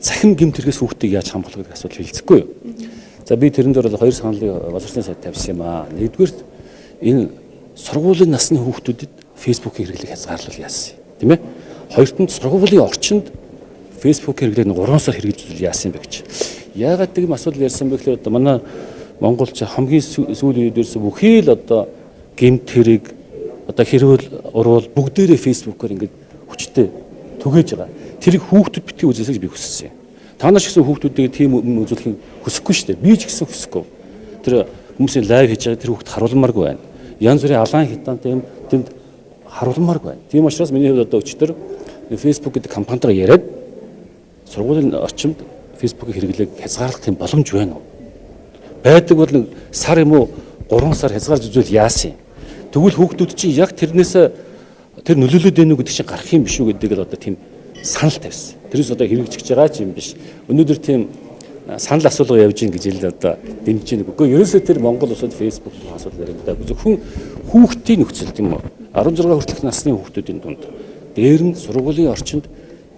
Цахим гэмт хэрэгээс хүүхдийг яаж хамгаалах гэдэг асуудал хэлцэхгүй юу? За би тэрэн дээр бол хоёр саналыг боловсролын сайд тавьсан юм аа. Нэгдүгээр энэ сургуулийн насны хүүхдүүдэд Facebook-ийн хэрэглээг хязгаарлал яасан юм, тийм ээ? Хоёрт нь сургуулийн орчинд Facebook-ийн хэрэглээг 3 сар хэрэгжүүлэл яасан юм бэ гэж. Яагаад гэм асуудал ярьсан бэ гэхээр одоо манай монголч хамгийн сүүлийн үед ерөөсө бүхий л одоо гэмт хэрэг одоо хэрүүл уруул бүгдээрээ Facebook-оор ингээд хүчтэй түгээж байгаа. Тэрийг хүүхдүүд битгий үзээсэй гэж би хүссэн юм. Та нар ч гэсэн хүүхдүүдийг тийм юм үзүүлэхийг хүсэхгүй шүү дээ. Би ч гэсэн хүсэхгүй. Тэр хүмүүсийн live хийж байгаа тэр хүүхд харуулмааргүй байна. Янз бүрийн алаан хитаантай юм тэнд харуулмааргүй байна. Тийм учраас миний хувьд одоо өчигдөр Facebook гэдэг компанитайгаа яриад сургуулийн орчимд Facebook-ийн хэрэглээг хязгаарлах тийм боломж байна уу? Байдаг бол нэг сар юм уу 3 сар хязгаарч үзвэл яасан юм? Тэгвэл хүүхдүүд чинь яг тэрнээс тэр нөлөөлөд байна уу гэдэг чинь гарах юм биш үү гэдэг л одоо тийм санал тавьсан. Тэрээс одоо хэрэгжиж байгаа ч юм биш. Өнөөдөр тийм санал асуулга явж гин гэж л одоо дэмжиж байна. Үгүй ерөөсөө тэр Монгол улсад Facebook асуудал яригдаа. Зөвхөн хүүхдийн нөхцөл тийм үү? 16 хүртэлх насны хүүхдүүдийн дунд дээр нь сургуулийн орчинд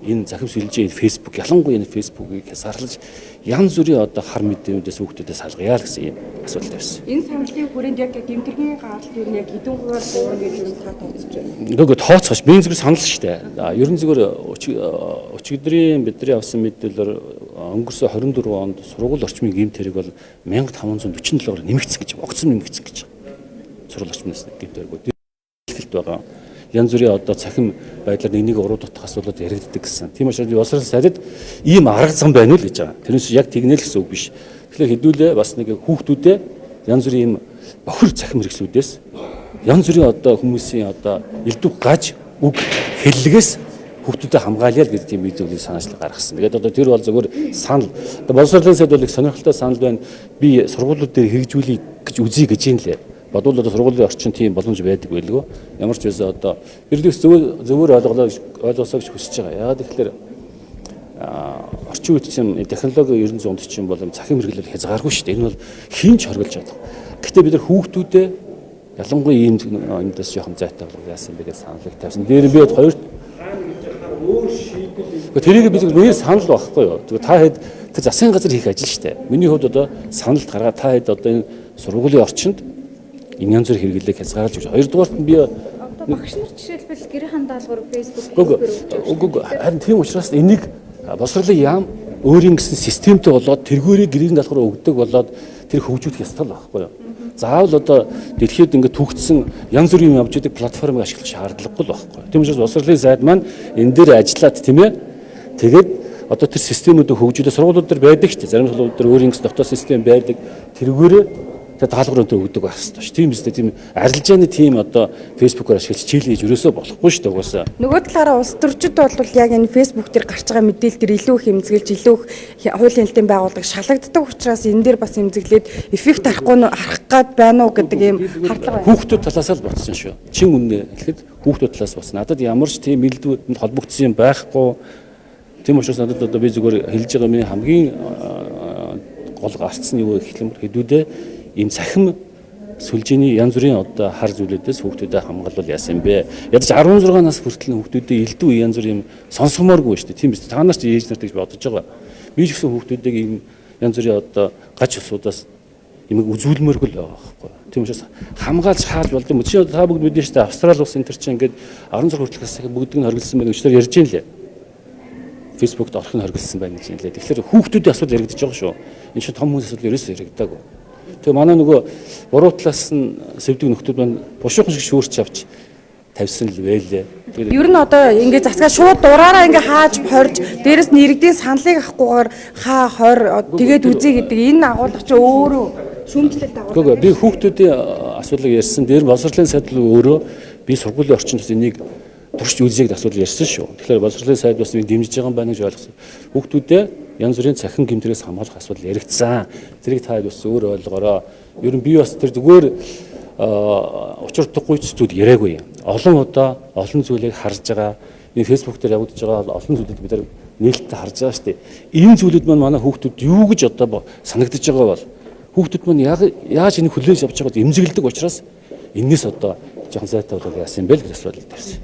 энэ захим сүлжээ энэ Facebook ялангуяа энэ Facebook-ийг хязгаарлаж янз бүрийн одоо хар мэдээнүүдээс хүүхдүүдээ салгая л гэсэн юм асуудал тавьсан. Энэ саналын хүрээнд яг гэмтэргийн гаралт ер нь яг хэдэн хувиар буурна гэж ер нь та тооцож байна? Үгүй тооцоож би зүгээр санал шүү дээ. Ер нь зүгээр өчигдрийн бидний авсан мэдээлэлээр өнгөрсөн 24 онд сургууль орчмын гэмт хэрэг бол 1547-оор нэмэгдсэн гэж огцом нэмэгдсэн гэж. Сургууль орчмоос гэмт хэрэг дэлхэлт байгаа. Янз бүрийн одоо цахим байдлаар нэг нэг уруу дутах асуудлууд яригддаг гэсэн. Тийм учраас би боловсролын сайдад ийм арга зам байна уу л гэж байгаа. Тэрнээс яг тэгнэ л гэсэн үг биш. Тэгэхээр хэдүүлээ бас нэг хүүхдүүдээ янз бүрийн ийм бохир цахим хэрэгслүүдээс янз бүрийн одоо хүмүүсийн одоо элдв гаж үг хэллэгээс хүүхдүүдэд хамгаалъя л гэж тийм бие зүйлийг санаачлал гаргасан. Тэгээд одоо тэр бол зөвхөн санал. Одоо боловсролын сайд бол их сонирхолтой санал байна. Би сургуулиуд дээр хэрэгжүүлэе гэж үзье гэж юм лээ. Бодвол одоо сургуулийн орчин тийм боломж байдаг байлгүй. Ямар ч байсан одоо бэрдэгс зөвөр ойлгосоо гэж хүсэж байгаа. Яагаад гэхээр орчин үед чинь технологи 900 онд чинь бол цахим хэрэглэл хязгааргүй шүү дээ. Энэ бол хэн ч хоригдож чадах. Гэхдээ бид нар хүүхдүүдээ ялангуяа ийм юмдаас жоохон зайтай болох яасан бэ гэж саналыг тавьсан. Дээр би хоёр тэрийг би зөвхөн миний санал байхгүй юу. Зөвхөн та хэд тэр засгийн газар хийх ажил шүү дээ. Миний хувьд одоо саналд гаргаад та хэд одоо энэ сургуулийн орчинд энэ янз бүрийн хэрэглээг хязгаарлаж өгч. Хоёрдугаарт нь би одоо багш нар жишээлбэл гэрийн даалгавар Facebook үгүй харин тийм учраас энийг боловсролын яам өөрийн гэсэн системтэй болоод тэргүүрийг гэрийн даалгавар өгдөг болоод тэр хөгжүүлэх ёстой л байхгүй юу. Заавал одоо дэлхийд ингээд түүхтсэн янз бүрийн юм явж идэг платформыг ашиглах шаардлагагүй л байхгүй. Тийм учраас боловсролын сайд маань энэ дээр ажиллаад тийм ээ. Тэгээд одоо тэр системүүдийг хөгжүүлээ сургуулиуд дээр байдаг шүү дээ. Зарим сургуулиуд дээр өөрийн гэсэн дотоод систем байдаг. Тэргүүрээ тэр даалгавар өнтер өгдөг байх хэрэгтэй шүү. Тийм биз дээ. Тийм арилжааны тийм одоо Facebook-оор ашиглаж хичээл хийж ерөөсөө болохгүй шүү дээ угаасаа. Нөгөө талаараа улс төрчид бол яг энэ Facebook дээр гарч байгаа мэдээлэл дээр илүү их эмзэгэлж, илүү их хуулийн хяналтын байгууллага шалгагддаг учраас энэ дээр бас эмзэглээд эффект харахгүй харах гад байна уу гэдэг ийм хардлага байна. Хүүхдүүд талаас л ботсон шүү. Чин үнэ хэлэхэд хүүхдүүд талаас болсон. Надад ямар ч тийм элдвэнд холбогдсон юм байхгүй. Тийм учраас надад одоо би зүгээр хэлж байгаа миний хамгийн гол гарцсан юу гэх юм хэдүүдээ ийм цахим сүлжээний янз бүрийн одоо хар зүйлүүдээс хүүхдүүдэд хамгаалвал яасан юм бэ? Ядаж 16 нас хүртэл хүүхдүүдэд элдв янз бүрийн юм сонсгомооргүй шүү дээ. Тийм биз. Та нар ч ээж нарт гэж бодож байгаа. Би ч гэсэн хүүхдүүдийг ийм янз бүрийн одоо гач усудаас юм үзүүлмээргүй л байгаа байхгүй. Тийм учраас хамгаалж хааж болд юм. Чи та бүгд мэднэ шүү дээ. Австрали улс энэ төр чинь ингээд 16 хүртэлх насны бүгдийг нь хоригдсан байна гэж тэр ярьж байна лээ. Facebook-д орох нь хоригдсан байна гэж юм лээ. Тэгэхээр хүүхдүүдийн асуудал яригдаж байгаа шүү. Энэ чинь том хүмүүс асуудал ерөөсөө яригдаагүй. Тэгээ манай нөгөө буруу талаас нь сэвдэг нөхдүүд маань бушуухан шиг шүүрч авч тавьсан л байлээ. Ер нь одоо ингээ засгаа шууд дураараа ингээ хааж хорж дээрэс нь иргэдийн саналыг авахгүйгээр хаа хор тэгээд үзье гэдэг энэ агуулга чи өөрөө шүүмжлэл дагуулга. Үгүй би хүүхдүүдийн асуудлыг ярьсан. Дээр боловсролын сайд өөрөө би сургуулийн орчинд энийг туршиж үзье гэдэг асуудал ярьсан шүү. Тэгэхээр боловсролын сайд бас нэг дэмжиж байгаа юм байна гэж ойлгосон. Хүүхдүүдээ янз бүрийн цахим гэмтрээс хамгаалах асуудал яригдсан. Тэрийг та бас өөр ойлгоорой. Ер нь би бас тэр зүгээр учир утгагүй ч зүйл яриаггүй. Олон удаа олон зүйлийг харж байгаа. Энэ Facebook дээр явагдаж байгаа олон зүйлүүд бид нар нээлттэй харж байгаа шүү дээ. Энэ зүйлүүд маань манай хүүхдүүд юу гэж одоо санагдаж байгаа бол хүүхдүүд маань яаж энийг хүлээж авч байгаад эмзэглэдэг учраас энэс одоо жоохон зайтай болоод яасан юм бэ л гэж асуудал тавьсан.